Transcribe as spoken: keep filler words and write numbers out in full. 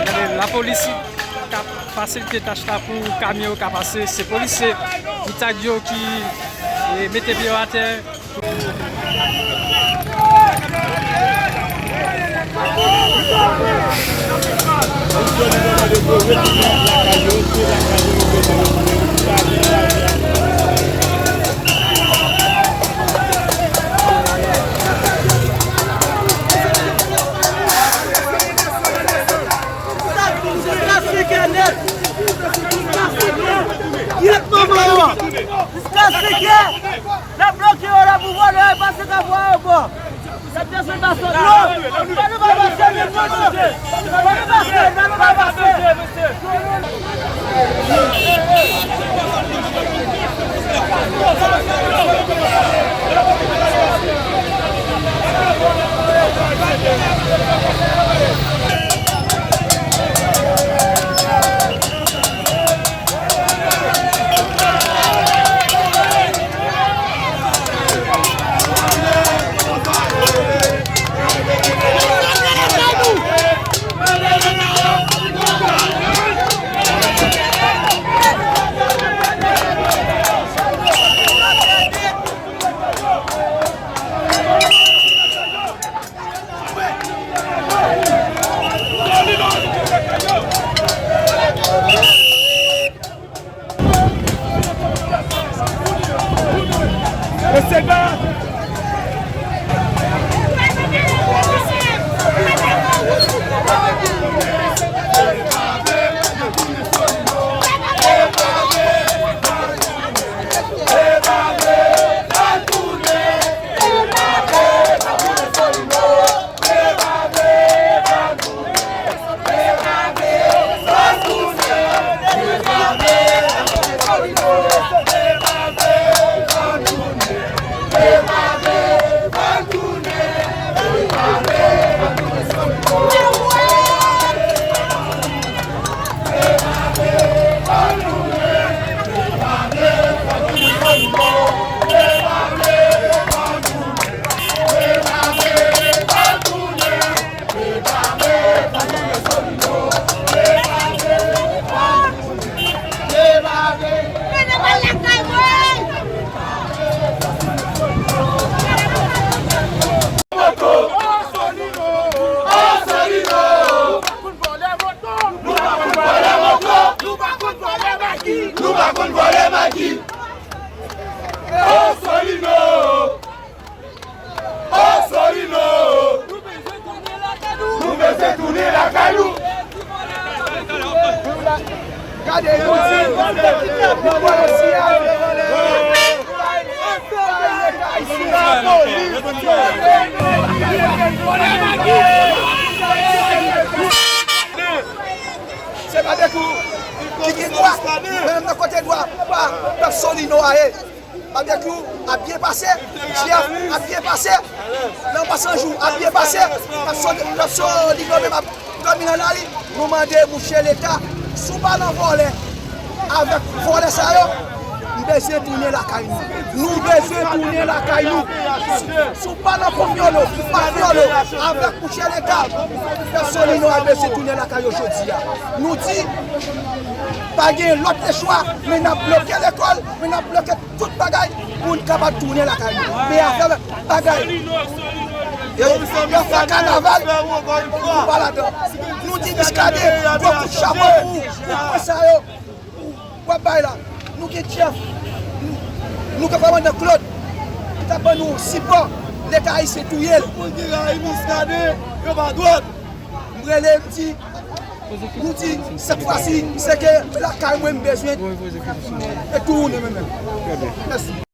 Gade, lapolis k ap fasilite tach la pou kamyon yo ka pase. Se polisye, mitad yo ki, e, mete pye yo atè. Kase kè nèt! Kase kè! Kèt manman yo! Kase kè! N ap bloke yo la pou vòlè yo pase ka vwa ankò. N ap desann baton yo. Fò nou pa pase menm non, mesye. Fò nou pase, fò nou pa pase. Osolino! Nou bezwen tounen lakay nou! Nou bezwen tounen lakay nou! Gade, yo di, yo pran yo siyal. Se pa de kou ki gen dwa, menm nan kote dwa, pa, pèp Solino a ye. Babekyou ap byen pase, Jeff ap byen pase, Lanmò San Jou ap byen pase, pèp Solino menm ap dòmi nan lari. Nou mande mouche Leta, si w pa nan vòlè avèk vòlè sa yo, m bezwen tounen lakay nou. Nou bezwen tounen lakay nou. Si w pa nan konfyolo, pa fyolo avèk mouche Leta, pèp Solino a bezwen tounen lakay yo jodi a. Nou di, pa gen lòt lechwa, men n ap bloke lekòl, men n ap bloke tout bagay pou n kapab tounen lakay nou. Men afè bagay, yo, yo fè kanaval, nou pa ladan. Nou di Muscadin, gwo kout chapo pou ou, pou pwen sa yo w ap bay la. Nou gen Jeff, nou gen kòmandan Claude, ki t ap ban nou sipò, Leta ayisyen touye l. Tout moun ki rayi Muscadin, yo pa dwòl. M rele, m di, nou di, sèt fwa si, se ke lakay mwen m bezwen e tounen mwen menm. Mèsi.